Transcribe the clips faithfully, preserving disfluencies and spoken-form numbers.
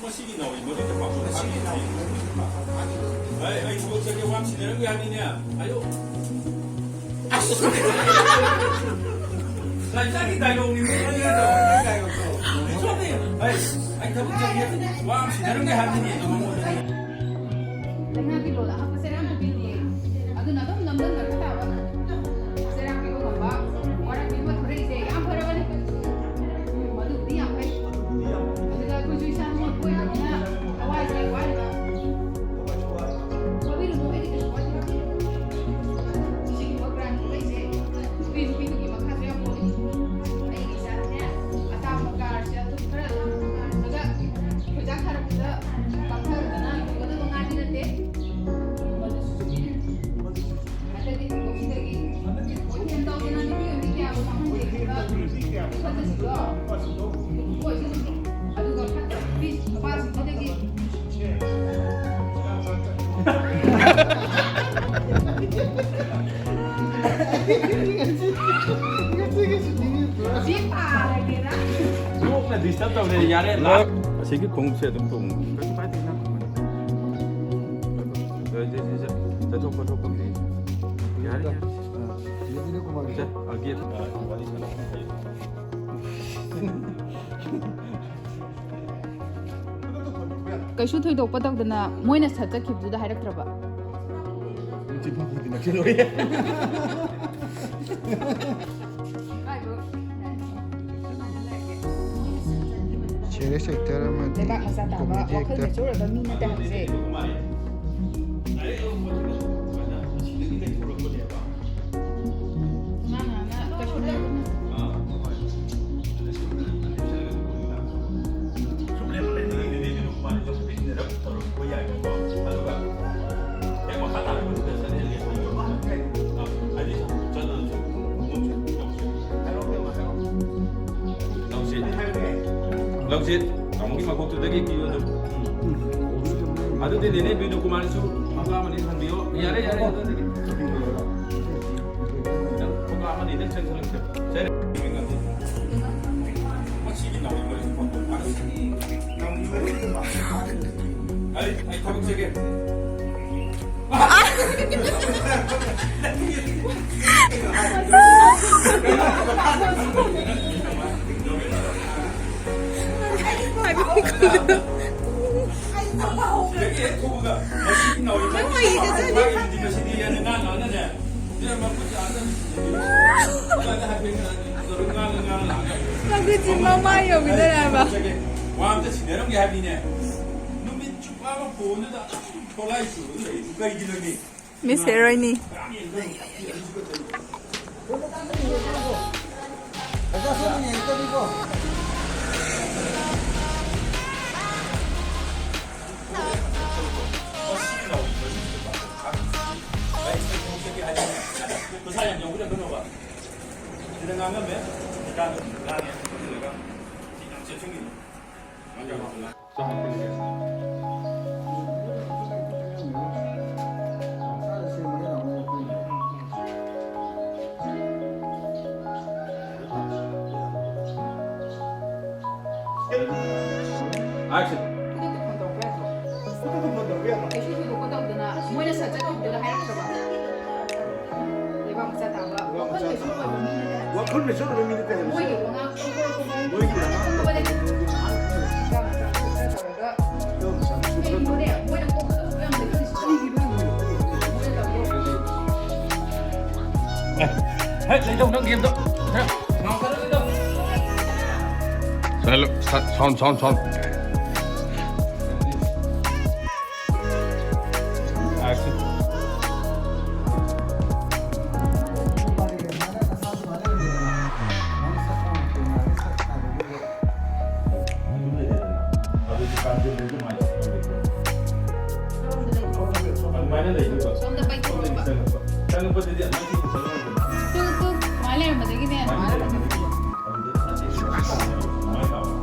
ꯃꯁꯤꯒꯤ ꯅꯥꯎꯔꯤ ꯃꯔꯤꯗ ꯄꯥꯛꯊꯣꯛ ꯃꯁꯤꯒꯤ ꯅꯥꯎꯔꯤ ꯃꯔꯤꯗ ꯄꯥꯛꯊꯣꯛ ꯑꯩ, ꯑꯩ ꯊꯕꯛ ꯆꯠꯀꯦ, ꯋꯥ ꯑꯃ ꯁꯤꯟꯅꯔꯝꯒꯦ ꯍꯥꯏꯕꯅꯤꯅꯦ꯫ ꯑꯌꯣ꯫ ꯑꯁ! ꯂꯥꯏꯖꯥꯒꯤ ꯗꯥꯏꯂꯣꯛꯅꯤ, ꯃꯤ ꯑꯅꯤꯗꯣ꯫ ꯏꯆꯣꯟꯅꯦ꯫ ꯑꯩ, ꯑꯩ ꯊꯕꯛ ꯆꯠꯀꯦ, ꯋꯥ ꯑꯃ ꯁꯤꯟꯅꯔꯝꯒꯦ ꯍꯥꯏꯕꯅꯤꯅꯦ, ꯅꯉꯣꯟꯗ꯫ ꯂꯩꯉꯥꯛꯀꯤ ꯂꯣꯟꯗ ꯍꯥꯞꯄꯁꯦ ꯌꯥꯝ ꯍꯥꯞꯄꯤꯔꯤꯌꯦ꯫ ꯑꯗꯨꯅ ꯑꯗꯨꯝ ꯅꯝꯖꯟꯅꯔꯛꯄ ꯇꯥꯕ꯫ ꯆꯩꯔꯥꯛ ꯄꯤꯕ ꯉꯝꯕ, ꯋꯥꯔꯛ ꯄꯤꯕ ꯊꯣꯔꯛꯏꯁꯦ ꯌꯥꯝ ꯐꯔꯕꯅꯤ꯫ ꯎꯝ, ꯑꯗꯨꯕꯨꯗꯤ ꯌꯥꯝ ꯐꯩ꯫ ꯑꯗꯨꯗ ꯑꯩꯈꯣꯏꯁꯨ ꯏꯁꯥꯅ ꯃꯣꯠꯄ ꯑꯣꯏꯕꯅꯤꯅ ꯊꯋꯥꯏꯁꯦ ꯋꯥꯔꯤꯕ꯫ ꯋꯥꯕꯤꯔꯨꯅꯨ, ꯑꯩꯗꯤ ꯀꯩꯁꯨ ꯋꯥꯗꯦ꯫ ꯁꯤꯒꯨꯝꯕ ꯒ꯭ꯔꯥꯟ ꯊꯣꯛꯂꯛꯏꯁꯦ ꯅꯨꯄꯤ ꯅꯨꯄꯤꯗꯨꯒꯤ ꯃꯈꯥꯁꯨ ꯌꯥꯝ ꯄꯣꯜꯂꯤ꯫ ꯑꯩꯒꯤ ꯏꯆꯥꯅꯅꯦ ꯑꯇꯥꯡꯕ ꯀꯥꯔꯁꯦ ꯑꯗꯨꯝ ꯈꯔ ꯂꯥꯞꯅ ꯈꯣꯏꯗꯥ ꯊꯥꯔꯛꯄꯗ ꯀꯥꯞꯊꯔꯨꯗꯅ ꯂꯣꯏꯒꯗꯕ ꯉꯥꯗꯤ ꯅꯠꯇꯦ꯫ ꯃꯗꯨꯁꯨ ꯆꯨꯝꯃꯤ꯫ ꯍꯟꯗꯛꯇꯤ ꯈꯨꯗꯣꯞꯁꯤꯗꯒꯤ ꯀꯣꯏꯊꯦꯟ ꯇꯧꯗꯅ ꯅꯨꯄꯤ ꯑꯣꯏꯕꯤ ꯀꯌꯥꯕꯨ ꯃꯥꯡꯍꯟꯒꯦ ꯈꯟꯕ ꯈꯟꯕꯁꯤꯡꯗꯣ ꯑꯗꯨꯒ ꯐꯠꯇꯕ ꯅꯨꯄꯤ ꯅꯨꯄꯥꯁꯤꯡꯁꯤꯗꯒꯤ ꯁꯤ ꯄꯥꯔꯒꯦꯔꯥ? ꯀꯣꯛꯅ ꯗꯤꯁꯇꯔꯕ ꯇꯧꯔꯦ, ꯌꯥꯔꯦ, ꯂꯥꯛ꯫ ꯑꯁꯤꯒꯤ ꯈꯣꯡꯎꯞꯁꯦ ꯑꯗꯨꯝ ꯇꯣꯡꯉꯨ꯫ ꯀꯩꯁꯨ ꯀꯥꯏꯗꯦ, ꯅꯪ꯫ ꯁꯦ, ꯁꯦ, ꯁꯦ, ꯁꯦ꯫ ꯆꯠꯊꯣꯛ ꯈꯣꯠꯊꯣꯛꯄꯒꯤꯗꯤ ꯌꯥꯔꯦ, ꯌꯥꯔꯦ꯫ ꯁꯦ, ꯑꯥ, ꯒꯦꯠ꯫ ꯀꯩꯁꯨ ꯊꯣꯏꯗꯣꯛꯄ ꯇꯧꯗꯅ ꯃꯣꯏꯅ ꯁꯠ ꯆꯠꯈꯤꯕꯗꯨꯗ ꯍꯥꯏꯔꯛꯇ꯭ꯔꯕ? ꯆꯤꯟꯐꯥ ꯈꯨꯗꯤꯡꯃꯛꯁꯦ ꯂꯣꯏ꯫ ꯁꯤꯔꯤꯌꯁ ꯑꯦꯛꯇꯔ ꯑꯃꯗꯤ ꯂꯩꯕꯥꯛ ꯃꯆꯥ ꯇꯥꯕ ꯀꯣꯃꯦꯗꯤ ꯋꯥꯈꯜ ꯑꯦꯛꯇꯔ꯫ ꯃꯦꯆꯣꯔ ꯑꯣꯏꯕ ꯃꯤ ꯅꯠꯇꯦ ꯍꯥꯏꯕꯁꯦ꯫ ꯃꯥꯅ ꯀꯩꯁꯨ ꯂꯩꯇꯅ ꯂꯧꯁꯤꯠ꯫ ꯂꯧꯁꯤꯠ꯫ ꯇꯥꯃꯣꯒꯤ ꯃꯀꯣꯛꯇꯨꯗꯒꯤ ꯄꯤꯌꯨ ꯑꯗꯨꯝ꯫ ꯎꯝ꯫ ꯑꯗꯨꯗꯤ ꯅꯦꯅꯦ ꯕꯤꯅꯨ ꯀꯨꯃꯥꯔꯤꯁꯨ ꯐꯝꯂꯥ ꯑꯃꯅꯤ ꯊꯝꯕꯤꯌꯣ꯫ ꯌꯥꯔꯦ, ꯌꯥꯔꯦ, ꯑꯗꯨꯗꯒꯤ꯫ ꯅꯪ ꯐꯝꯂꯥ ꯑꯃꯅꯤ ꯅꯪ ꯆꯪꯁꯤꯜꯂꯛꯇꯦ꯫ ꯁꯦ꯫ ꯃꯁꯤꯒꯤ ꯅꯥꯎꯔꯤ ꯃꯔꯤꯁꯤ ꯄꯥꯟꯊꯣꯛ-, ꯃꯁꯤꯒꯤ ꯅꯥꯎꯔꯤ ꯃꯔꯤ ꯑꯩ ꯑꯩ ꯊꯕꯛ ꯆꯠꯀꯦ꯫ ꯁꯤꯗꯒꯤ ꯍꯦꯛ ꯊꯣꯛꯄꯒ ꯃꯁꯤꯒꯤ ꯅꯥꯎꯔꯤ ꯃꯥꯒꯤ ꯃꯁꯤꯗꯤ ꯍꯥꯏꯅ ꯉꯥꯡ ꯉꯥꯡꯅꯅꯦ꯫ ꯁꯤꯗ ꯃꯈꯨꯠꯁꯦ ꯑꯥꯗ ꯁꯤꯗꯒꯤ ꯑꯥꯗ ꯍꯥꯏꯐꯦꯠ ꯉꯥꯡ ꯉꯥꯡ ꯉꯥꯡ ꯂꯥꯛꯑꯒ ꯃꯈꯨꯠꯁꯤ ꯃꯃꯥꯏ ꯌꯧꯈꯤꯗꯣꯔꯦ ꯍꯥꯏꯕ꯫ ꯋꯥ ꯑꯝꯇ ꯁꯤꯟꯅꯔꯝꯒꯦ ꯍꯥꯏꯕꯅꯤꯅꯦ꯫ ꯅꯨꯃꯤꯠ ꯆꯨꯞꯄ ꯑꯃ ꯐꯣꯟꯗꯨꯗ ꯑꯗꯨꯝ ꯊꯣꯛꯂꯛꯏ ꯆꯨꯔ ꯂꯩ꯫ ꯀꯩꯒꯤꯅꯣꯅꯦ? ꯃꯤꯁ ꯍꯦꯔꯣꯏꯅꯤ꯫ ꯃꯁꯥ ꯌꯥꯝ ꯌꯧꯕꯤꯔꯛꯀꯅꯣꯕ꯫ ꯁꯤꯗ ꯉꯥꯡꯉꯝꯃꯦ꯫ ꯉꯥꯡꯉꯦ꯫ ꯌꯥꯝ ꯆꯦꯛꯁꯤꯟꯈꯤꯅꯤ꯫ Action. ꯈꯨꯗꯛꯇ ꯐꯣꯟ ꯇꯧꯔꯛꯄ ꯌꯥꯗ꯭ꯔꯣ? ꯈꯨꯗꯛꯇ ꯐꯣꯟ ꯇꯧꯔꯛꯄ ꯌꯥꯗ꯭ꯔꯣ? ꯀꯩꯁꯨ ꯊꯣꯏꯗꯣꯛꯄ ꯇꯧꯗꯅ ꯃꯣꯏꯅ ꯁꯠ ꯆꯠꯈꯤꯕꯗꯨꯗ ꯍꯥꯏꯔꯛꯇ꯭ꯔꯕ? ꯂꯩꯕꯥꯛ ꯃꯆꯥ ꯇꯥꯕ, ꯋꯥꯈꯜ ꯃꯆꯥ ꯃꯦꯆꯤꯌꯣꯔ ꯑꯣꯏꯕ ꯃꯤ ꯅꯠꯇꯦ ꯍꯥꯏꯕ꯫ ꯋꯥꯈꯜ ꯃꯦꯆꯤꯌꯣꯔ ꯑꯣꯏꯕ ꯃꯤ ꯅꯠꯇꯦ ꯍꯥꯏꯕ꯫ ꯃꯣꯏꯒꯤ ꯋꯥꯉꯥꯡ ꯈꯪꯕꯗꯒꯤ ꯈꯪꯕꯗꯒꯤ ꯈꯔ ꯈꯔ ꯇꯧꯔꯒ ꯀꯩꯒꯤꯅꯣꯅꯦ? ꯃꯣꯏꯅ ꯀꯣꯛ ꯈꯛꯇ ꯌꯥꯝ ꯂꯩꯈꯠꯂꯤꯁꯤꯕꯣ? ꯃꯣꯏꯅ ꯇꯧꯔꯤꯗꯣ꯫ ꯍꯦ, ꯂꯩꯗꯧ ꯅꯪ ꯒꯦꯝꯗꯣ꯫ ꯈꯔ ꯉꯥꯎꯈꯠꯂ ꯂꯩꯗꯧ꯫ Silent, sa-, sound, sound, sound. Action. ꯑꯗꯨꯃꯥꯏꯅ ꯂꯩꯗꯣꯏꯕ꯫ ꯁꯣꯝꯗ ꯄꯩꯊꯣꯛꯑꯣꯕ꯫ ꯆꯪꯉꯛꯄ꯫ ꯆꯪꯉꯛꯄꯗꯗꯤ ꯑꯗꯨꯃꯥꯏꯅ ꯊꯦꯡꯅ ꯆꯪꯉꯛꯑꯣꯏꯗꯅ꯫ ꯇꯨ, ꯇꯨ, ꯁꯨꯃꯥꯏꯅ ꯂꯩꯔꯝꯕꯗꯒꯤꯅꯦ, ꯑꯗꯨꯃꯥꯏꯅ ꯑꯗꯨꯃꯥꯏꯅ ꯂꯩꯔꯝꯕꯗꯒꯤ꯫ ꯑꯗꯨꯗ ꯑꯗꯨꯃꯥꯏꯅ ꯇꯧꯔꯣ꯫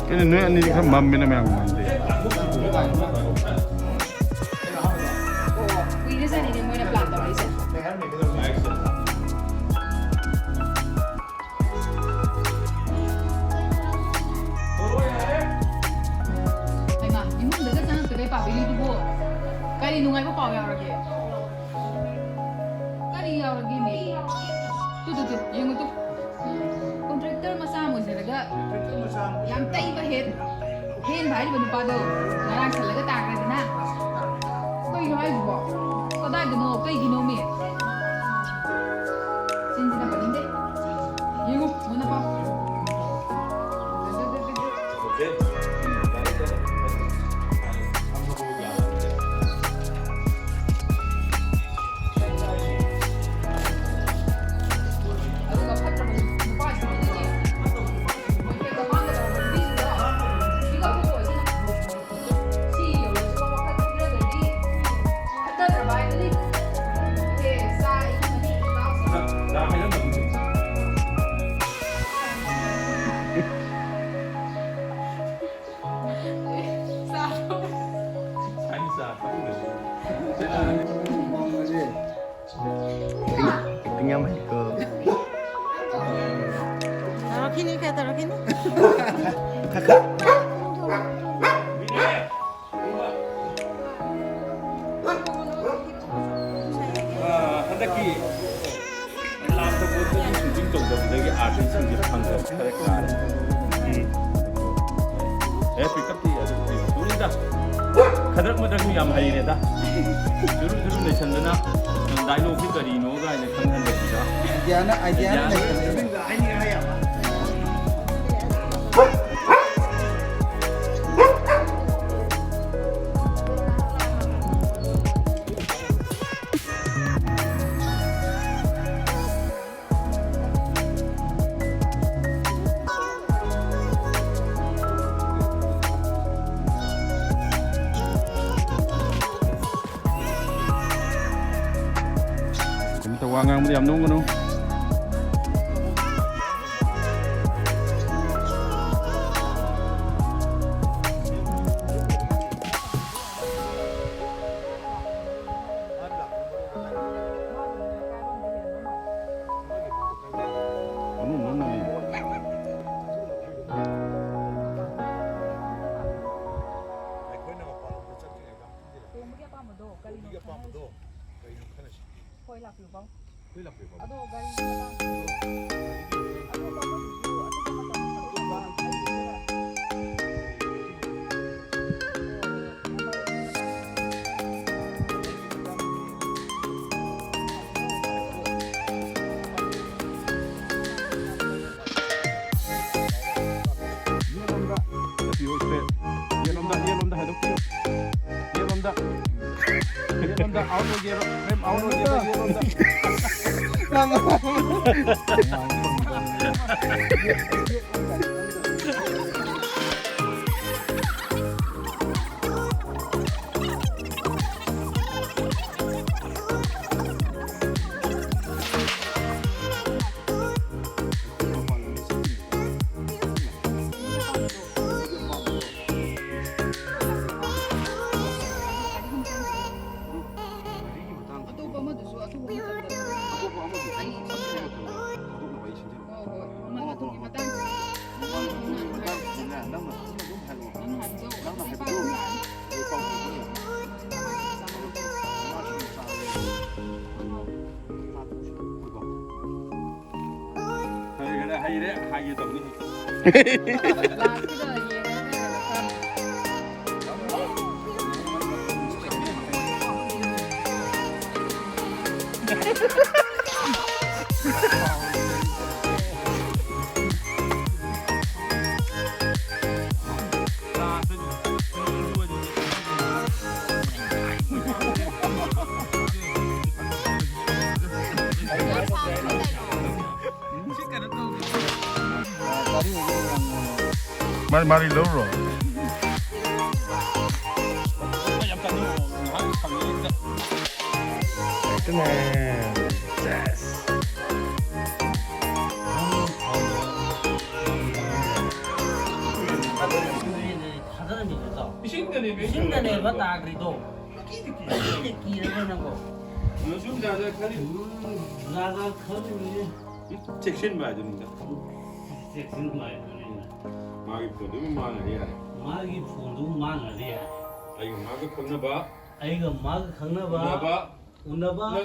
ꯀꯩꯅꯣ, ꯅꯣꯏ ꯑꯅꯤꯗꯤ ꯈꯔ ꯃꯝꯃꯤꯅ ꯃꯌꯥꯝ ꯃꯥꯟꯗꯦ꯫ ꯀꯨꯏꯔꯖꯥꯠꯅꯤꯅꯦ ꯃꯣꯏꯅ ꯄ꯭ꯂꯥꯟ ꯇꯧꯔꯛꯏꯁꯦ꯫ ꯑꯦꯛꯁꯟ꯫ ꯊꯣꯛꯂꯛꯑꯣ ꯌꯥꯔꯦ꯫ ꯌꯥꯎꯔꯒꯦ? ꯀꯔꯤ ꯌꯥꯎꯔꯒꯦꯅꯦ? ꯇꯨ, ꯇꯨ, ꯇꯨ, ꯌꯦꯡꯉꯨ ꯇꯨ꯫ ꯀꯣꯟꯇ꯭ꯔꯦꯛꯇꯔ ꯃꯆꯥ ꯑꯃ ꯑꯣꯏꯖꯔꯒ ꯌꯥꯝ ꯇꯩꯕ ꯍꯦꯟ, ꯍꯦꯟꯕ ꯍꯥꯏꯔꯤꯕ ꯅꯨꯄꯥꯗꯣ ꯉꯔꯥꯡ ꯁꯜꯂꯒ ꯇꯥꯈ꯭ꯔꯦꯗꯅ꯫ ꯀꯩꯅꯣ ꯍꯥꯏꯁꯤꯕꯣ? ꯀꯗꯥꯏꯗꯅꯣ? ꯀꯩꯒꯤꯅꯣꯃꯤ? ꯆꯤꯟꯁꯤꯅ ꯄꯟꯅꯤꯡꯗꯦ꯫ ꯌꯦꯡꯉꯨ, ꯃꯨꯟꯅ ꯄꯥꯎ꯫ Acting ꯌꯥꯝ ꯍꯩꯀꯣ꯫ ꯇꯧꯔꯛꯈꯤꯅꯤ, ꯈꯔ ꯇꯧꯔꯛꯈꯤꯅꯤ꯫ ꯈꯔ, ꯈꯔ꯫ ꯑꯥ, ꯍꯟꯗꯛꯀꯤ ꯂꯥꯛꯄ ꯄꯣꯠꯇꯨꯒꯤ ꯁꯨꯇꯤꯡ ꯇꯧꯗꯕꯗꯒꯤ ꯑꯥꯔꯇꯤꯁꯁꯤꯡꯁꯦ ꯐꯪꯗꯕ ꯈꯔ ꯀꯥꯔꯦ꯫ ꯎꯝ꯫ ꯑꯦ, ꯄꯤꯛꯀꯞꯇꯤ ꯑꯗꯨꯝ ꯄꯤꯔꯛꯇꯣꯏꯅꯤꯗ꯫ ꯈꯗ꯭ꯔꯛ ꯃꯗ꯭ꯔꯛꯁꯨ ꯌꯥꯝ ꯍꯩꯔꯦꯗ꯫ ꯆꯨꯔꯨꯞ ꯆꯨꯔꯨꯞ ꯅꯩꯁꯟꯗꯅ ꯗꯥꯏꯂꯣꯛꯁꯤ ꯀꯔꯤꯅꯣ ꯀꯥꯏꯅ ꯈꯪꯍꯟꯗꯕꯤꯗ꯫ ꯑꯥꯏꯗꯤꯌꯥꯅ, ꯑꯥꯏꯗꯤꯌꯥꯅ ꯑꯥꯏꯗꯤꯌꯥꯅ ꯂꯩꯁꯜꯂꯦ꯫ ꯀꯩꯅꯣ ꯇꯧ, ꯋꯥ ꯉꯥꯡꯕꯗ ꯌꯥꯝ ꯅꯣꯡꯒꯅꯨ꯫ ꯇꯣꯡꯕꯒꯤ ꯑꯄꯥꯝꯕꯗꯣ ꯀꯔꯤꯅꯣ? ꯑꯗꯣ ꯒꯥꯔꯤꯒꯤ ꯃꯇꯥꯡꯗ ꯑꯇꯣꯞꯄ ꯑꯃꯗꯨꯁꯨ ꯑꯇꯣꯞꯄ ꯃꯇꯝꯗ ꯁꯛꯂꯛꯑꯣ꯫ ꯑꯩꯒꯤꯗꯨꯅ ꯌꯦꯠꯂꯣꯝꯗ ꯆꯠꯄꯤꯌꯣ, straight꯫ ꯌꯦꯠꯂꯣꯝꯗ, ꯌꯦꯠꯂꯣꯝꯗ ꯍꯥꯏꯗꯣꯛꯄꯤꯌꯣ꯫ ꯌꯦꯠꯂꯣꯝꯗ꯫ ꯌꯦꯠꯂꯣꯝꯗ out ꯑꯣꯏꯒꯦꯕ꯫ Frame out ꯑꯣꯏꯒꯦꯕ, ꯌꯦꯠꯂꯣꯝꯗ꯫ ꯑꯇꯣꯞꯄ ꯑꯃꯗꯨꯁꯨ ꯑꯊꯨꯕ ꯃꯇꯝꯗ ꯑꯩ ꯍꯣꯏ, ꯍꯣꯏ, ꯃꯃꯜ ꯃꯊꯨꯝꯒꯤ ꯃꯇꯥꯡꯗ ꯅꯪꯅ ꯍꯥꯏꯕꯗꯣ꯫ ꯅꯪꯅ ꯍꯥꯏꯕꯗꯣ꯫ ꯍꯩꯔꯦ, ꯍꯩꯔꯦ, ꯍꯥꯏꯒꯦ ꯇꯧꯅꯤ꯫ ꯃꯥꯔꯤ, ꯃꯥꯔꯤ ꯂꯧꯔꯣ꯫ ꯑꯗꯨꯅꯦ꯫ ꯊꯥꯗꯔꯝꯃꯤꯗꯣ ꯏꯇꯥꯎ꯫ ꯏꯁꯤꯡꯗꯅꯦꯕ ꯇꯥꯈ꯭ꯔꯤꯗꯣ꯫ ꯀꯤꯔꯒ ꯅꯪꯕꯣ꯫ ꯎꯝ, ꯖꯥꯒ ꯈꯜꯂꯤꯕꯅꯤ꯫ ꯆꯦꯛꯁꯤꯟꯕ ꯍꯥꯏꯗꯨꯅꯤꯗ꯫ ꯆꯦꯛꯁꯤꯟꯕ ꯍꯥꯏꯗꯨꯅꯤꯗ꯫ ꯃꯥꯒꯤ ꯐꯣꯟꯗꯨ ꯑꯗꯨꯝ ꯃꯥꯡꯉꯗꯤ ꯌꯥꯔꯦ꯫ ꯃꯥꯒꯤ ꯐꯣꯟꯗꯨ ꯃꯥꯡꯉꯗꯤ ꯌꯥꯔꯦ꯫ ꯑꯩꯒ ꯃꯥꯒ ꯈꯪꯅꯕ꯫ ꯑꯩꯒ ꯃꯥꯒ ꯈꯪꯅꯕ꯫ ꯎꯅꯕ꯫ ꯎꯅꯕ꯫ ꯅꯪ